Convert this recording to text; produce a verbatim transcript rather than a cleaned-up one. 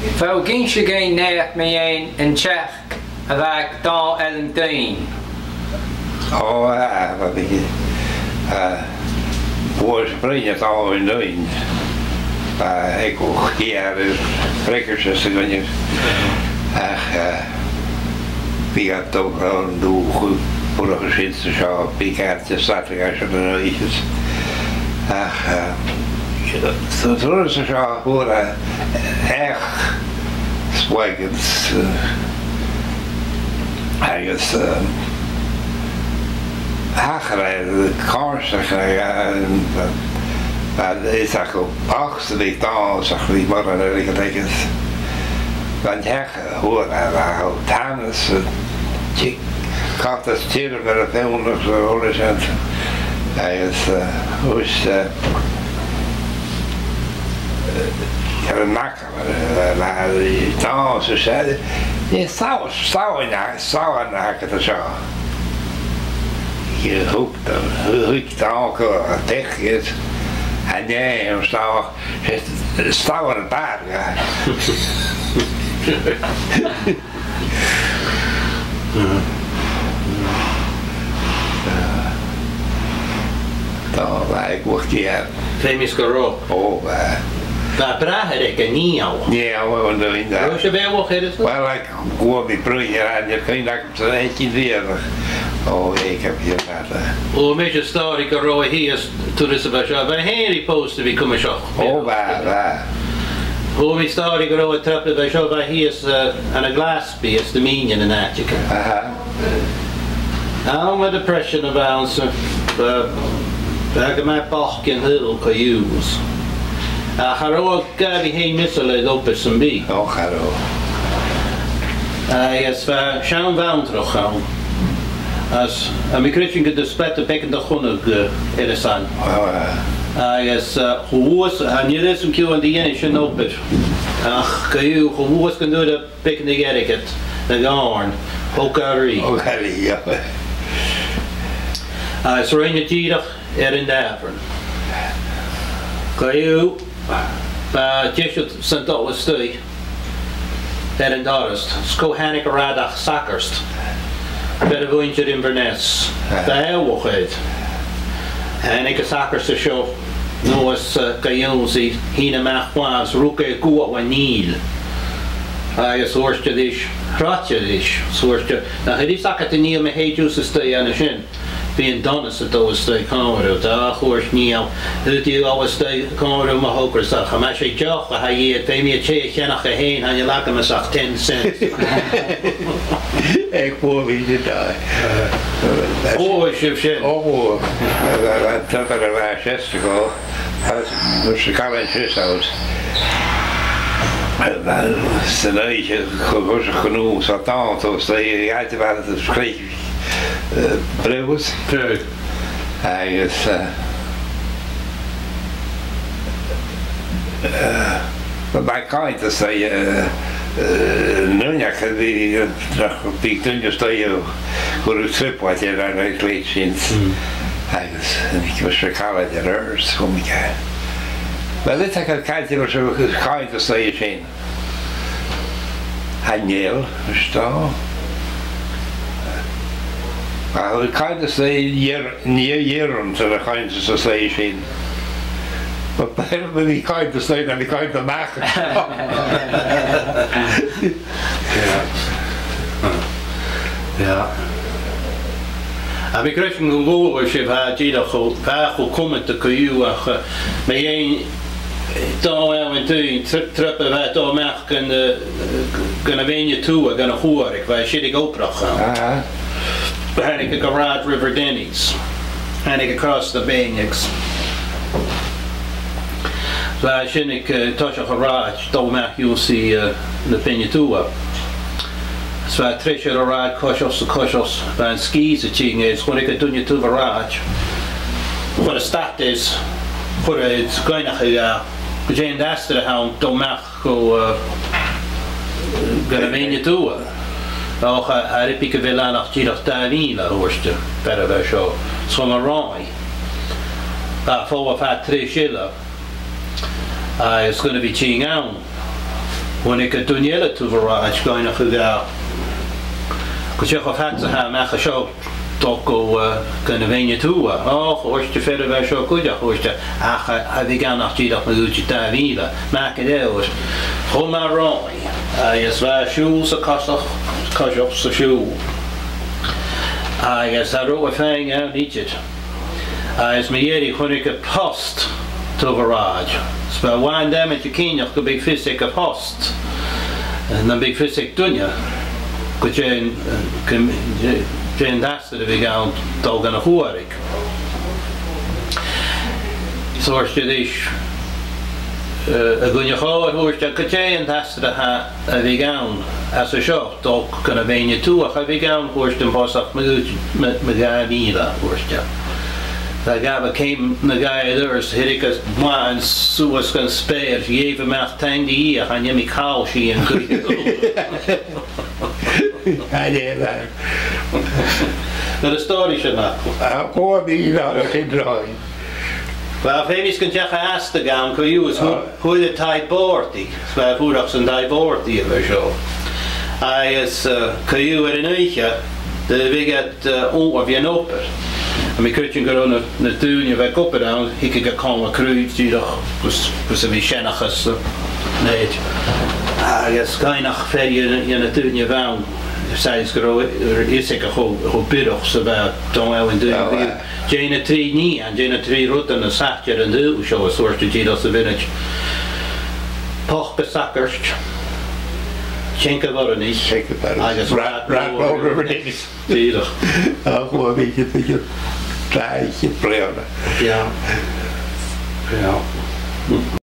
Bheil thu ag innse dhuinn naidheachd mu dheidhinn an t-each a bh' aig Dòmhnall Iain Duinn? Ò, a, bha mi, a, bha mi a' bruidhinn ri Dòmhnall Iain Duinn. Bha e gu h-àraidh air freagairt sa gcoinneamh. Ach, a, bha e a' dol ron dùthaich, fuireach an sin 's an seo, bha e ag iarraidh stad a dh'aithghearr an oidhche. Ach, a, so, so, so seo, fhuair e each, spleagan, eh, agus, eh, thachair e, còmhradh, eh, eh, is e gu bogsa a bha Dòmhnall, 's ach bha mòran airgid aige. Bha an t-each a fhuair e, bha e tamas, eh, ti-, costas tioram air a' pheann agus a h-uile sìon. Agus, eh, thuirt, eh, eh, air an mac Dòmhnall, 's e, nì, 's e, nì, 's e, 's e, nì, 's e, nì, 's e, nì, 's e, nì, thuig, thuig Dòmhnall gu deich, a nì, 's e, 's e, 's e, 's e, Dà bhàidh uair. Feumaidh gu robh. Ò, bha. Bha bràthair aige, Niall. Niall, ò, an do, an do. An robh sibh eòlach air? Well, like, gu bhith bruidhinn air an, air cuimhne agam sa eicin bhìoda. Ò, aig a bhìoda. Ò, mise stòiridh gu robh e shìos turas a bha seo. Bha Henry Post a bhith cuimseach. Ò, bha, bha. Ò, mise stòiridh gu robh e trip a bha seo, bha e shìos, eh, ann an Glas Bidh e 's na mìnean an àiteigin. Aha. Ann an depression a bh' ann, 's, uh, bha e gu math bochd dhen t-saoghal co-dhiù. Ach cha robh e gabhail fhèin measail air obair sam bith. Ò, cha robh. Agus bha seann bhantrach ann. Agus tha mi a' creidsinn gun do spleadar beagan de chunnag, uh, air a son. Ò, eh. Agus, uh, cho luath 's, chan eil fhios agam ciamar a dhèanadh sin obair. Ach co-dhiù, cho luath 's gun d' fhuair e beagan de dh'airgead, de dh'àirneal, thog e a-rithist. Thog e a-rithist, yeah. Agus rinn e dìreach air an dàibhean. Co-dhiù, bha deiseil san dol a-staigh air an doras, 's cò thàinig an rathad ach sagart. Fear a bhuineadh ri Inverness. Ah. Bha e eòlach air. Thàinig an sagart an seo, no is, eh, gu ionnsaigh, shìn e a-mach blas, rug e gual an Nìl. Agus thuirt e ris, throid e ris, 's thuirt e, nach eil fhios agad, a Nìll, ma thèid thusa a-staigh an sin, bidh an donas a' dol a-staigh còmhla riut. Ach thuirt Niall, thuit i a-staigh còmhla rium, mo thogra-sa, ach ma 's e deoch a tha iad, feumaidh iad tè a cheannach fhèin, chan eil agam-sa ach ten cents. Aig bùth a' bhìoda. Bha sibh sin. Ò, bha. Bha, bha, bha, bha, bha, seisean gu, bha, bha sinn a' caitheamh sìos ann. Bha, bha, san oidhche, cho, cho, cho, no, sa tàmh, so, so, i, i, i, bha, bha, eh, Bruce. Bruce. Agus, eh, eh, bha, bha e a' coimhead às, eh, eh, an uinneag, bha, eh, nach, bha daoine a-staigh, eh, chuir trioblaid air an, air an leithid sin. Mm. Agus, eh, bha sinn a' caitheamh air adhart, so, mi, eh, well, it's like a culture, so, a' coimhead às, eh, sin. Chan eil, is dòcha. Ach a' coimhead às, eh, dh'iarr-, dh'iarr-, dh'iarr-, 's a' coimhead às, às, eh, sin. Bha, bha, bha mi a' coimhead às, eh, bha mi a' coimhead a-mach. Yeah. Yeah. Tha mi a' creidsinn gu bheil sibh, tha, dìreach cho, tha, cho cumanta co-dhiù ach, eh, mu dheidhinn Dòmhnall Iain Duinn, tri-, triop a bha e a' dol a-mach gun, eh, gun a' Bheinn a Tuath, gun a' Chuairg, bha e siud ag obrachadh ann. Aha. Thàinig e gu rathad River Denys. Thàinig e across the Bheinn agus bha e sin aig, eh, toiseach an rathaid, dol a-mach ionnsachadh, eh, na Beinne Tuath. Is bha e treis air an rathad coiseachd 's a' coiseachd, bha an sgìths a' tighinn air, is chunnaic e duine taobh an rathaid. Chuir e stad air, chuir e, is dh'fhaighnich e dha, gu dè an t-astar a th' ann, dol a-mach gu, eh, gun a' Bheinn a Tuath. Ach, eh, cha robh e gu bhith ann ach dìreach dà mhìle, thuirt e, far a bheil seo, 's chum an ràith. Bha e a' falbh fad treis eile, agus gun a bhith a' tighinn ann. Chunnaic e duine eile taobh an rathaid, cuimhneachadh, gu dearbh, gu dearbh, fhad 's a tha e a-mach an seo, dol gu, eh, gun a' Bheinn a Tuath. Ò, thuirt am fear a bha seo cuideachd, thuirt e, ach, eh, cha bhiodh ann ach dìreach mu dhà mhìle. Mac an fheòir. Chùm e roimhe, agus bha e a' siubhal 's a' coiseachd, coiseachd 's a' siubhal. Agus cha robh e a' faighinn ann idir. Agus mu dheireadh chunnaic e post taobh an rathaid. 'S bha e a' faighinn damage, a' cinnteach gum biodh fios aig a' phost, eh, nam biodh fios aig duine gu dè an, eh, gu, dè, dè an t-astar a bhiodh ann dol gun a' chuairg. So thuirt e ris, eh, a dhuine chòir, thuirt e, gu dè an t-astar a tha, a bhiodh ann às a seo dol gun a' Bheinn a Tuath? Cha bhiodh ann, thuirt am post, ach mu, mu, mu dhà mhìle, thuirt e. Cha ghabh e ceum no dhà air adhart, thug e a-mach suas gun speur, dh'èigh e a-mach, taing do Dhia, chan eil mi call sin gu. Chan eil e. Nuair a stòiridh sin, nach eil? A, cò a bha a' dol a-steach? Bha, feumaidh gun deach e a-steach ann co-dhiù is fhu-, fhuair e taigh-bòrdaidh, is bha e a' fuireach san taigh-bòrdaidh a bha seo. Agus, eh, co-dhiù air an oidhche, nuair a bhiodh iad, eh, ùmhlachd a' dèanamh obair. Tha mi a' creidsinn gun robh na, na daoine a bha ag obair ann, thigeadh iad còmhla cruinn dìreach gus, gus a bhith a' searmonachadh, eh, an oidhche. Agus cuimhneachadh fear dhe na, dhe na daoine a bh' ann, saoilidh gun robh, eh, fios aige cho, cho biorach 's a bha e, dè bha an duine. Ò, eh. Dè na trì nithean, dè na trì rudan as fhaide air an t-saoghal seo, is thuirt e dìreach sa mhionaid. Poca sagairt, teanga bhoireannaich, teanga bhoireannaich, agus rat, rat mòr, rat mòr river Denys. Dìreach. Ach, bha mi, bha mi, tràth, bha mi brèagha. Yeah. Yeah.